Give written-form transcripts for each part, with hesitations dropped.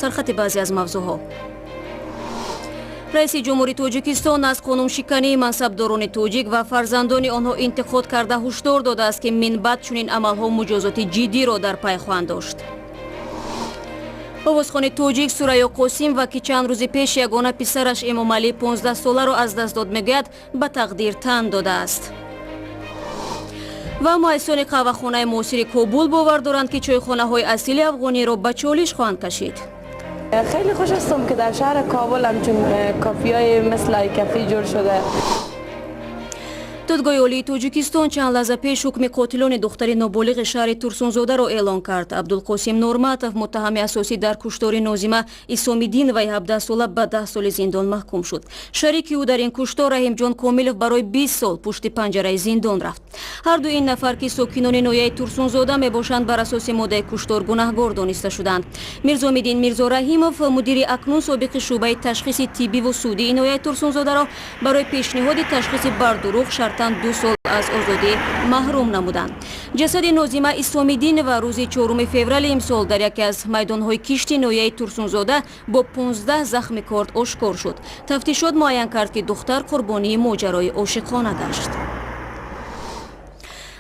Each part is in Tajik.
Сархати баъзе аз мавзӯъҳо. Раиси Ҷумҳури Тоҷикистон аз қонуншикании мансабдорони тоҷик ва фарзандони онҳо интиқод карда, ҳушдор додааст, ки минбаъд чунин амалҳо муҷозоти ҷиддиро дар пай хоҳанд дошт. Овозхони тоҷик Сурайё Қосимова, ки чанд рӯзи пеш ягона писараш Эмомалӣ 15-соларо аз даст дод, мегӯяд, ба тақдир тан додааст. Ва муассисони қаҳвахонаи муосири Кобул бовар доранд, ки чойхонаҳои асили афғониро ба чолиш хоҳанд кашид. خیلی خوش هستم که در شهر کابل همچون کافی های مثل ای کافی جور شده. Додгоҳи Олии Тоҷикистон чанд лаҳза пеш ҳукми қотилони духтари ноболиғи шаҳри Турсунзодаро эълон кард. Абдулқосим Норматов, муттаҳами асосӣ дар куштори Нозима Исомиддиноваи 17сола, ба 10 соли зиндон маҳкум шуд. Шарики ӯ дар ин куштор, Раҳимҷон Комилов, барои 20 сол пушти панҷараи зиндон рафт. Ҳарду ин нафар, ки сокинони ноҳияи Турсунзода мебошанд, бар асоси моддаи куштор гунаҳгор дониста шуданд. Мирзомиддин Мирзораҳимов, мудири акнун собиқи шӯъбаи ташхиси тиббиву судии ноҳияи Турсунзодаро барои пешниҳоди ташхиси бардурӯғ шартан 2 сол аз озодӣ маҳрум намуданд. Ҷасади Нозима Исомиддинова рӯзи 4 феврали имсол дар яке аз майдонҳои кишти ноҳияи Турсунзода бо 15 захми корд ошкор шуд. Тафтишот муайян кард, ки духтар қурбонии моҷарои ошиқона гашт.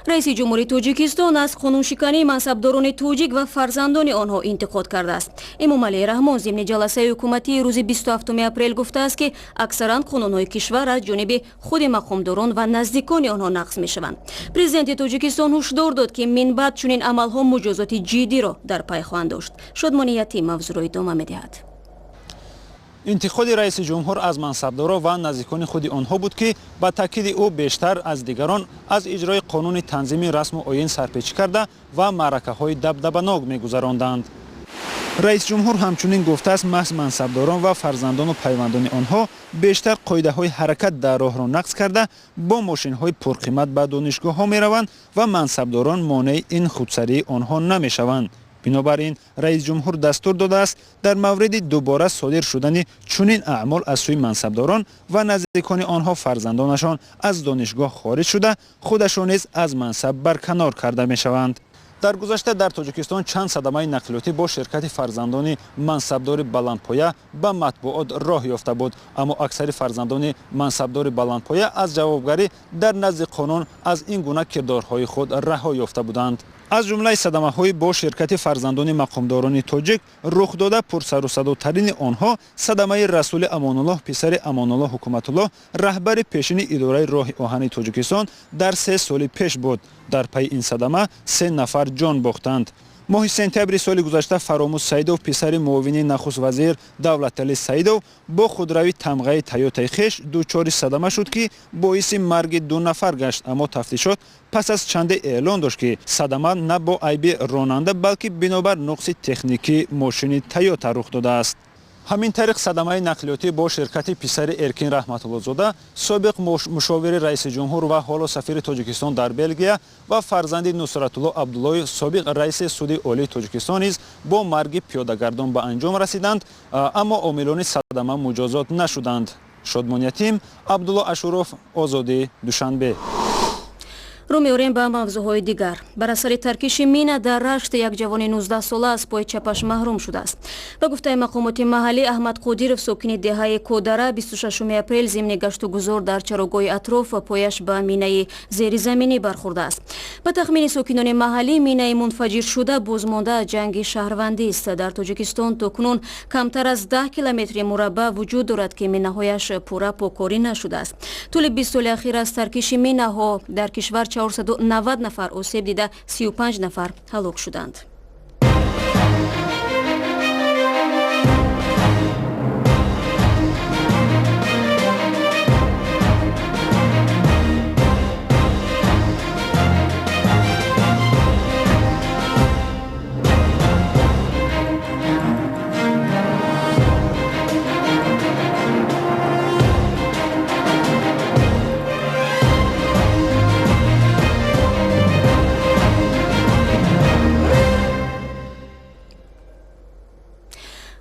Раиси Ҷумҳури Тоҷикистон аз қонуншикании мансабдорони тоҷик ва фарзандони онҳо интиқод кардааст. Эмомалӣ Раҳмон зимни ҷаласаи ҳукуматии рӯзи 27 апрел гуфтааст, ки аксаран қонунҳои кишвар аз ҷониби худи мақомдорон ва наздикони онҳо нақз мешаванд. Президенти Тоҷикистон ҳушдор дод, ки минбаъд чунин амалҳо муҷозоти ҷиддиро дар пай хоҳанд дошт. Шодмони Ятим мавзӯъро идома медиҳад. Интиқоди раиси ҷумҳур аз мансабдоро ва наздикони худи онҳо буд, ки ба таъкиди ӯ бештар аз дигарон аз иҷрои қонуни танзими расму оин сарпечӣ карда ва маъракаҳои дабдабанок мегузаронданд. Раис ҷумҳур ҳамчунин гуфтааст, маҳз мансабдорон ва фарзандону пайвандони онҳо бештар қоидаҳои ҳаракат дар роҳро нақз карда, бо мошинҳои пурқимат ба донишгоҳҳо мераванд ва мансабдорон монеи ин худсарии онҳо намешаванд. Бинобар ин раис ҷумҳур дастур додааст, дар мавриди дубора содир шудани чунин аъмол аз сӯи мансабдорон ва наздикони онҳо, фарзандонашон аз донишгоҳ хориҷ шуда, худашон низ аз мансаб барканор карда мешаванд. Дар гузашта дар Тоҷикистон чанд садамаи нақлиётӣ бо ширкати фарзандони мансабдори баландпоя ба матбуот роҳ ёфта буд, аммо аксари фарзандони мансабдори баландпоя аз ҷавобгарӣ дар назди қонун аз ин гуна кирдорҳои худ раҳо ёфта буданд. Аз ҷумлаи садамаҳои бо ширкати фарзандони мақомдорони тоҷик рух дода, пурсарусадотарини онҳо садамаи Расули Амонуллоҳ, писари Амонуллоҳ Ҳукуматуллоҳ, раҳбари пешини идораи роҳи оҳани Тоҷикистон, дар 3 соли пеш буд. Дар пайи ин садама се нафар ҷон бохтанд. Моҳи сентябри соли гузашта Фаромӯз Саидов, писари муовини нахуствазир Давлатали Саидов, бо худрави тамғаи Тойотаи хеш дучори садама шуд, ки боиси марги ду нафар гашт, аммо тафтишот пас аз чанде эълон дошт, ки садама на бо айби ронанда, балки бинобар нуқси техникии мошини Тойота рух додааст. Ҳамин тариқ, садамаи нақлиётӣ бо ширкати писари Эркин Раҳматуллозода, собиқ мушовири раиси ҷумҳур ва ҳоло сафири Тоҷикистон дар Белгия, ва фарзанди Нусратулло Абдуллоев, собиқ раиси Суди Олии Тоҷикистон, низ бо марги пиёдагардон ба анҷом расиданд, аммо омилони садама муҷозот нашуданд. Шодмон Ятим, Абдулло Ашуров, Озодӣ, Душанбе. Рӯ меорем ба мавзӯъҳои дигар. Бар асари таркиши мина дар Рашт як ҷавони 19сола аз пои чапаш маҳрум шудааст. Ба гуфтаи мақомоти маҳаллӣ, Аҳмад Қодиров, сокини деҳаи Кодара, 26 апрел зимни гаштугузор дар чарогоҳи атроф пояш ба минаи зеризаминӣ бархӯрдааст. Ба тахмини сокинони маҳаллӣ, минаи мунфаҷиршуда бозмонда аз ҷанги шаҳрвандист. Дар Тоҷикистон то кунун камтар аз 10 километри мураббаъ вуҷуд дорад, ки минаҳояш пурра поккорӣ нашудааст. Тӯли 20 соли ахир аз таркиши минаҳо дар кишвар 490 нафар осеб дида, 35 нафар ҳалок шуданд.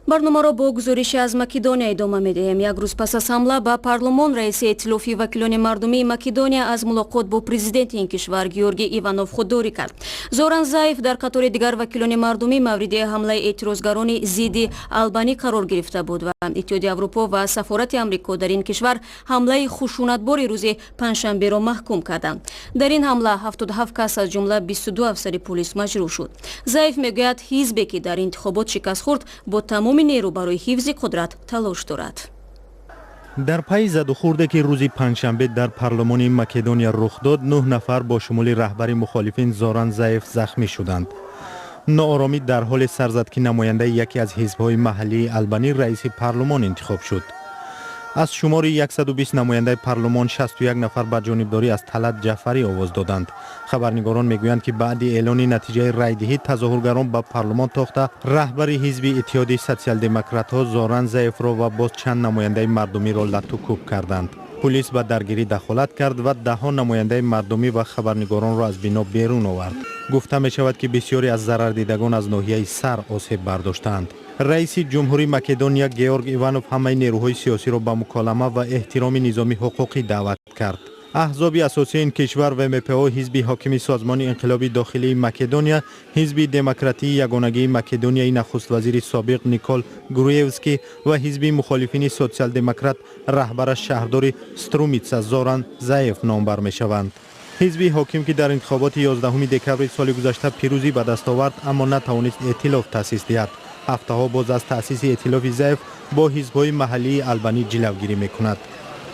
Барномаро бо гузорише аз Македония идома медиҳем. Як рӯз пас аз ҳамла ба парлумон, раиси Эътилофи вакилони мардумии Македония аз мулоқот бо президенти ин кишвар Георгий Иванов худдорӣ кард. Зоран Заев дар қатори дигар вакилони мардумӣ мавриди ҳамлаи эътирозгарони зидди албанӣ қарор гирифта буд ва Иттиҳоди Аврупо ва сафорати Амрико дар ин кишвар ҳамлаи хушунатбори рӯзи панҷшанберо маҳкум карданд. Дар ин ҳамла 77 кас, аз ҷумла 22 афсари пулис, маҷрӯҳ шуд. Заев мегӯяд, ҳизбе ки дар интихобот шикаст хӯрд, бо тамоми нерӯ барои ҳифзи қудрат талош дорад. Дар пайи задухӯрде, ки рӯзи панҷшанбе дар парлумони Македония рух дод, нӯҳ нафар, бо шумули раҳбари мухолифин Зоран Заев, захмӣ шуданд. Нооромӣ дар ҳоле сар зад, ки намояндаи яке аз ҳизбҳои маҳаллии албанӣ раиси парлумон интихоб шуд. Аз шумори 120 намояндаи парлумон 61 нафар ба ҷонибдорӣ аз Талат Ҷаъфарӣ овоз доданд. Хабарнигорон мегӯянд, ки баъди эълони натиҷаи райдиҳӣ тазоҳургарон ба парлумон тохта, раҳбари ҳизби Иттиҳоди сотсиалдемократҳо Зоран Заевро ва боз чанд намояндаи мардумиро латту кӯб карданд. Пулис ба даргирӣ дахолат кард ва даҳҳо намояндаи мардумӣ ва хабарнигоронро аз бино берун овард. Гуфта мешавад, ки бисёре аз зарардидагон аз ноҳияи Сар осеб бардоштаанд. Раиси ҷумҳурии Македония Георг Иванов ҳамаи нерӯҳои сиёсиро ба муколама ва эҳтироми низоми ҳуқуқӣ даъват кард. Аҳзоби асосии ин кишвар, ВМПО, ҳизби ҳокими Созмони инқилоби дохилии Македония, Ҳизби демократии ягонагии Македонияи нахуствазири собиқ Никол Груевский ва ҳизби мухолифини Социал-демократ, раҳбараш шаҳрдори Струмица Зоран Заев номбар мешаванд. Ҳизби ҳоким, ки дар интихоботи 11 декабри соли гузашта пирӯзӣ ба даст овард, аммо натавонист эътилоф таъсис диҳад, ҳафтаҳо боз аз таъсиси эътилофи Заев бо ҳизбҳои маҳаллии албанӣ ҷилавгирӣ мекунад.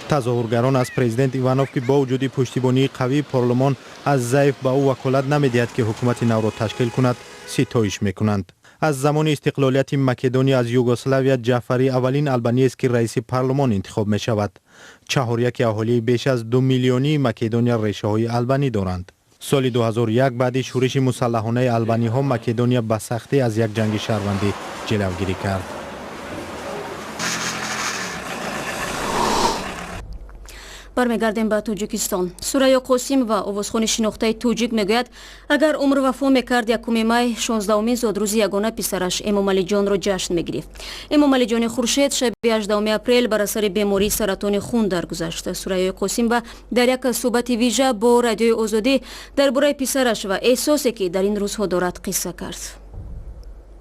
Тазоҳургарон аз президент Иванов, ки бо вуҷуди пуштибонии қавии парлумон аз Заев ба ӯ ваколат намедиҳад, ки ҳукумати навро ташкил кунад, ситоиш мекунанд. Аз замони истиқлолияти Македония аз Югославия Ҷаъфарӣ аввалин албаниест, ки раиси парлумон интихоб мешавад. Чаҳоряки аҳолии беш аз 2 миллионии Македония решаҳои албанӣ доранд. Соли 2001, баъди шӯриши мусаллаҳонаи албаниҳо, Македония ба сахтӣ аз як ҷанги шаҳрвандӣ ҷилавгирӣ кард. Бармегардем ба Тоҷикистон. Сурайё Қосимова, овозхони шинохтаи тоҷик, мегӯяд, агар умр вафо мекард, 1 май, 16-умин зодрӯзи ягона писараш Эмомалиҷонро ҷашн мегирифт. Эмомалиҷони Хуршед шаби 18 апрел бар асари бемории саратони хун даргузашт. Сурайёи Қосимова дар як суҳбати вижа бо Радиои Озодӣ дар бораи писараш ва эҳсосе, ки дар ин рӯзҳо дорад, қисса кард.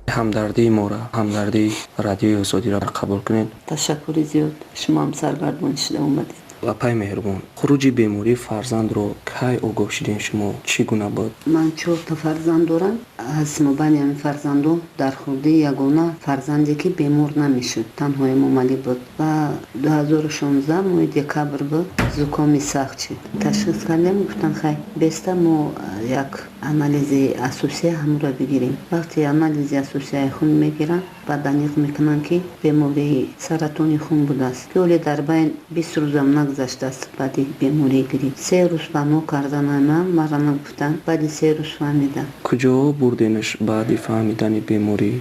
Ҳамдардии моро, ҳамдардии Радиои Озодиро қабул кунед. Ташаккури зиёд, шумо ҳам саргардон шуда омадед. Апаи меҳрубон, хуруҷи бемории фарзандро кай огоҳ шудем шумо? Чӣ гуна буд? Ман чорта фарзанд дорам. Аз мобайни ҳамин фарзандон дар хурдӣ ягона фарзанде, ки бемор намешуд, танҳо Эмомалӣ буд. Ва 2016 моҳи декабр буд, зукоми сахт шид. Ташхис кардем, гуфтан, хай беста мо як анализи асосия ҳамонро бигирем. Вақте анализи асосияи хун мегиранд, баъд аниқ мекунанд, ки бемории саратони хун будааст, ки ҳоле дар байн 20 рӯзам нагузаштааст баъди беморӣ гирифт. 3 рӯз ба мо карданама мара нагуфтанд. Баъди 3 рӯз фаҳмидам. Куҷо бурденаш баъди фаҳмидани беморӣ?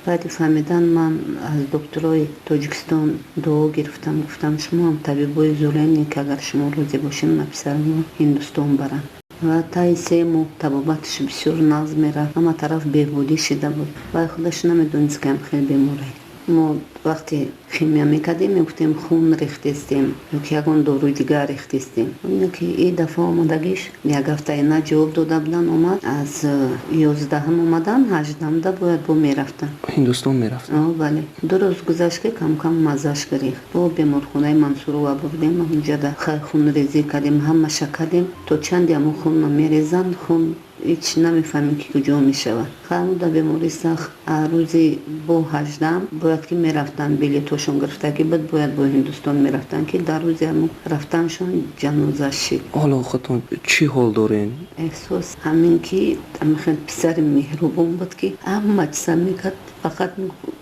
Баъди фаҳмидан ман аз докторои Тоҷикистон дуо гирифтам. Гуфтам, шумоам табибои зӯренӣ, ки агар шумо розӣ бошед, ман писарамро Ҳиндустон барам. Ва таи 3 моҳ табобаташ бисёр нағз мерафт, ҳама тараф беҳбудӣ шида буд. Вай худаш намедонист, ки ам хеле беморай. Мо вақте химия мекардем, мегуфтем, хун рехтестем ёки ягон доруи дигар рехтестем. Ки и дафъа омадагиш як ҳафтаи на ҷавоб дода буданд. Омад, аз 11-ам омадан, 18-амда бояд бо мерафтан. Ҳиндустон мерафт? Бале. 2 рӯз гузашт, ки камкам маззаш гирифт. Бо беморхонаи Мансурова бурдем. Ҳунҷада хунрезӣ кардем, ҳамаша кардем. То чанде ҳамон хунро мерезанд, хун ҳеч намефаҳмем, ки куҷо мешавад. Ҳамуда беморӣ сахт. Рӯзи бо 18-ам бояд ки мерафтанд, билетҳошон гирифтагӣ буд, бояд бо Ҳиндустон мерафтанд, ки дар рӯзи ҳамун рафтаншон ҷаноза шид. Ҳоло худтон чӣ ҳол дорен? Эҳсос ҳамин, ки хел писари меҳрубон буд, ки ҳама чиза мекард, фақат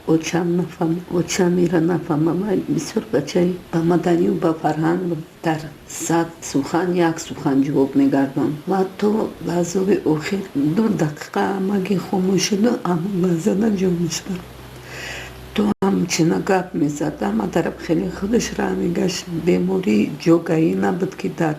очам нафаҳма, очам ира нафаҳма. Ман бисёр бачаи ба маданию ба фарҳанг буд. Дар сад сухан як сухан ҷавоб мегардон. Ва то лаҳзаи охир 2 дақиқа ҳамагӣ хомӯш шуду, ҳамон лаҳзада ҷонаш рафт. То ҳамчина гап мезад, ҳама тараф хеле худаш раҳ мегашт. Беморӣ ҷогаӣ набуд, ки дар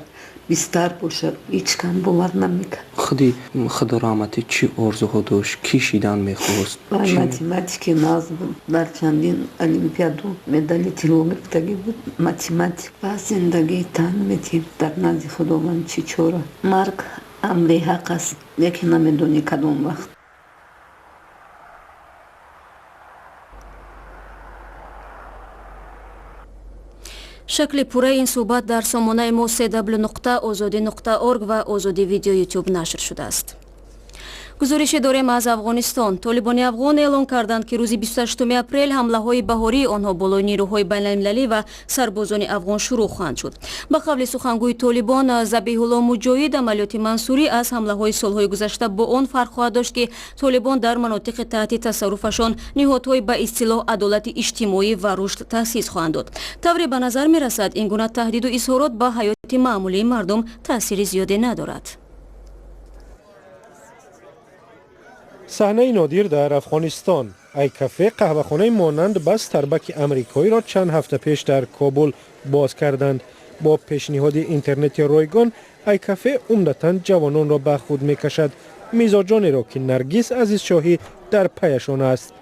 Бистар бошад, ҳеҷ кам бовар намекард. Худи худо раҳматӣ чӣ орзуҳо дошт, кӣ шидан мехост? Вай математики нағз буд, дар чандин олимпиаду медали тилло гирифтагӣ буд, математик. Ба зиндагӣ тан метиҳем, дар назди Худованд чӣ чора. Марг амри ҳақ аст, лекин намедонӣ кадом вақт. Шакли пурраи ин суҳбат дар сомонаи мо cw.ozodi.org ва Озодӣ Видео Ютуб нашр шудааст. Гузорише дорем аз Афғонистон. Толибони афғон эълон карданд, ки рӯзи 28 апрел ҳамлаҳои баҳории онҳо болои нерӯҳои байналмилалӣ ва сарбозони афғон шурӯъ хоҳанд шуд. Ба қавли сухангӯи Толибон Забиҳулло Муҷоҳид, амалиёти Мансурӣ аз ҳамлаҳои солҳои гузашта бо он фарқ хоҳад дошт, ки толибон дар манотиқи таҳти тасарруфашон ниҳодҳои ба истилоҳ адолати иҷтимоӣ ва рушд таъсис хоҳанд дод. Тавре ба назар мерасад, ин гуна таҳдиду изҳорот ба ҳаёти маъмулии мардум таъсири зиёде надорад. Саҳнаи нодир дар Афғонистон. Айкафе, қаҳвахонаи монанд ба Старбаки амрикоиро чанд ҳафта пеш дар Кобул боз карданд. Бо пешниҳоди интернети ройгон, Айкафе умдатан ҷавононро ба худ мекашад, мизоҷонеро ки Наргиз Азизшоҳӣ дар пайашон аст.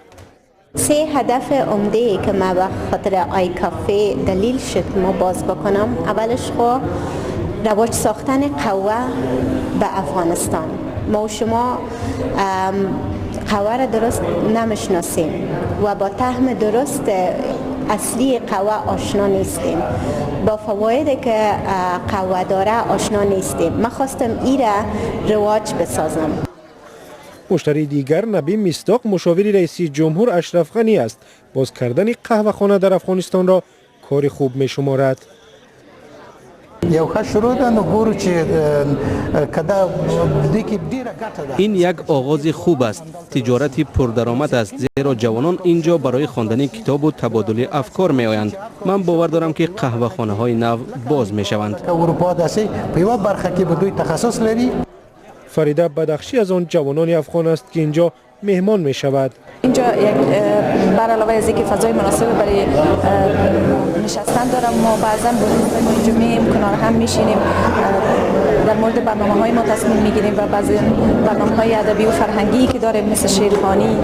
سه هدف عمده که ما به خاطر آی کافه دلیل شد ما باز بکنم، اولش خو رواج ساختن قهوه به افغانستان. ما و شما قهوه را درست نمیشناسیم و با طعم درست اصلی قهوه آشنا نیستیم، با فواید که قهوه داره آشنا نیستیم. من خواستم ای را رواج بسازم. Муштарии дигар Набӣ Мисдоқ мушовири раиси ҷумҳур Ашраф Ғанӣ аст. Боз кардани қаҳвахона дар Афғонистонро кори хуб мешуморад. یو ښه شروع ده، نو ګورو چې کدا دې کې ډیره ګټه ده. Ин як оғози хуб аст, тиҷорати пурдаромад аст, зеро ҷавонон ин ҷо барои хондани китобу табодули афкор меоянд. Ман бовар дорам, ки қаҳвахонаҳои нав боз мешаванд. اروپا داسې په یوه برخه کې به دوی تخصص لري. Фарида Бадахшӣ аз он ҷавонони афғон аст, ки ин ҷо меҳмон мешавад. اینجا یک بر علاوه از اینکه فضای مناسب برای نشستن دارم، ما بعضا با دوستای ما اینجا میایم، کنار هم میشینیم، در مورد برنامه های ما تصمیم میگیریم و بعضی برنامه های ادبی و فرهنگی که داریم مثل شعرخوانی.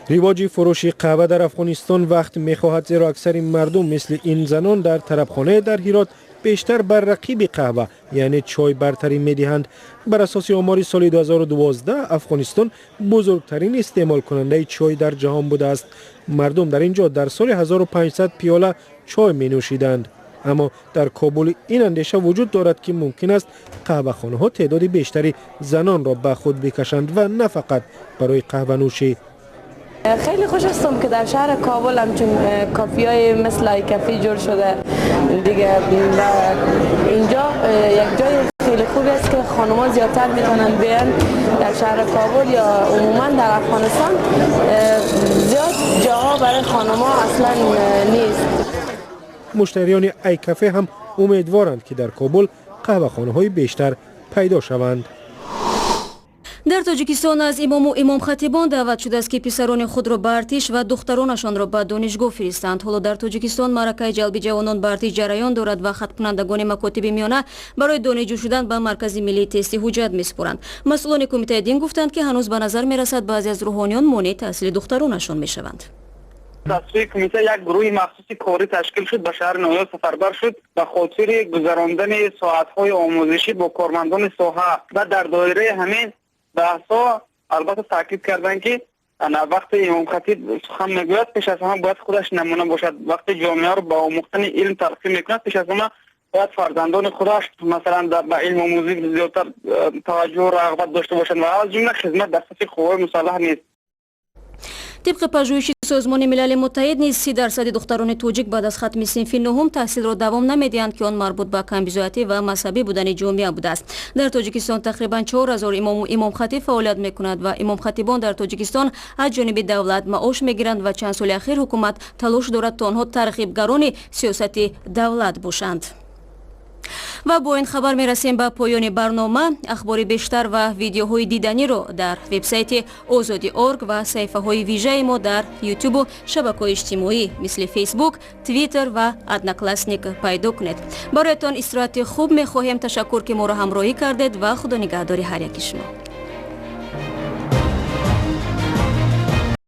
Ривоҷи фурӯши қаҳва дар Афғонистон вақт мехоҳад, зеро аксари мардум мисли ин занон дар тарабхонае дар Ҳирот бештар бар рақиби қаҳва, яъне чой, бартарӣ медиҳанд. Бар асоси омори соли 2012, Афғонистон бузургтарин истеъмолкунандаи чой дар ҷаҳон будааст. Мардум дар ин ҷо дар соли 1500 пиёла чой менӯшиданд. Аммо дар Кобул ин андеша вуҷуд дорад, ки мумкин аст қаҳвахонаҳо теъдоди бештари занонро ба худ бикашанд ва на фақат барои қаҳванӯшӣ. خیلی خوش هستم که در شهر کابل همچون کافی های مثل آی کافی جور شده دیگه و اینجا یک جای خیلی خوبی است که خانم‌ها زیادتر میتونن بیان. در شهر کابل یا عموما در افغانستان زیاد جاها برای خانم‌ها اصلا نیست. Муштариёни Айкафе ҳам умедворанд, ки дар Кобул қаҳвахонаҳои бештар пайдо шаванд. Дар Тоҷикистон аз имому имомхатибон даъват шудааст, ки писарони худро ба артиш ва духтаронашонро ба донишгоҳ фиристанд. Ҳоло дар Тоҷикистон маъракаи ҷалби ҷавонон ба артиш ҷараён дорад ва хатмкунандагони макотиби миёна барои донишҷӯ шудан ба Маркази миллии тестӣ ҳуҷҷат месупоранд. Масъулони кумитаи дин гуфтанд, ки ҳанӯз ба назар мерасад, баъзе аз рӯҳониён монеи таҳсили духтаронашон мешаванд. Аз сӯи кумита як гурӯҳи махсуси корӣ ташкил шуд, ба шаҳри ноҳия сафарбар шуд ба хотири гузарондани соатҳои омӯзишӣ бо кормандони соҳа ва дар доираи ҳамин баҳсҳо албатта таъкид карданд, ки вақте имомхатиб сухан мегӯяд, пеш аз ҳама бояд худаш намуна бошад. Вақте ҷомеаро ба омӯхтани илм талқин мекунад, пеш аз ҳама бояд фарзандони худаш, масалан, ба илмомӯзӣ зиёдтар таваҷҷӯҳу рағбат дошта бошанд ва аз ҷумла хизмат дар сафи қувваҳои мусаллаҳ нест. Тибқи пажӯҳиши Созмони Милали Муттаҳид низ 30 дарсади духтарони тоҷик баъд аз хатми синфи нуҳум таҳсилро давом намедиҳанд, ки он марбут ба камбизоатӣ ва мазҳабӣ будани ҷомеа будааст. Дар Тоҷикистон тақрибан 4000 имому имомхатиб фаъолият мекунад ва имомхатибон дар Тоҷикистон аз ҷониби давлат маош мегиранд ва чанд соли ахир ҳукумат талош дорад, то онҳо тарғибгарони сиёсати давлат бошанд. Ва бо ин хабар мерасем ба поёни барнома. Ахбори бештар ва видеоҳои диданиро дар вебсайти Озодӣ орг ва саҳифаҳои вижаи мо дар Ютубу шабакаҳои иҷтимоӣ мисли Фейсбук, Твиттер ва Одноклассник пайдо кунед. Бароятон истироҳати хуб мехоҳем. Ташаккур, ки моро ҳамроҳӣ кардед, ва худо нигаҳдори ҳар яки шумо.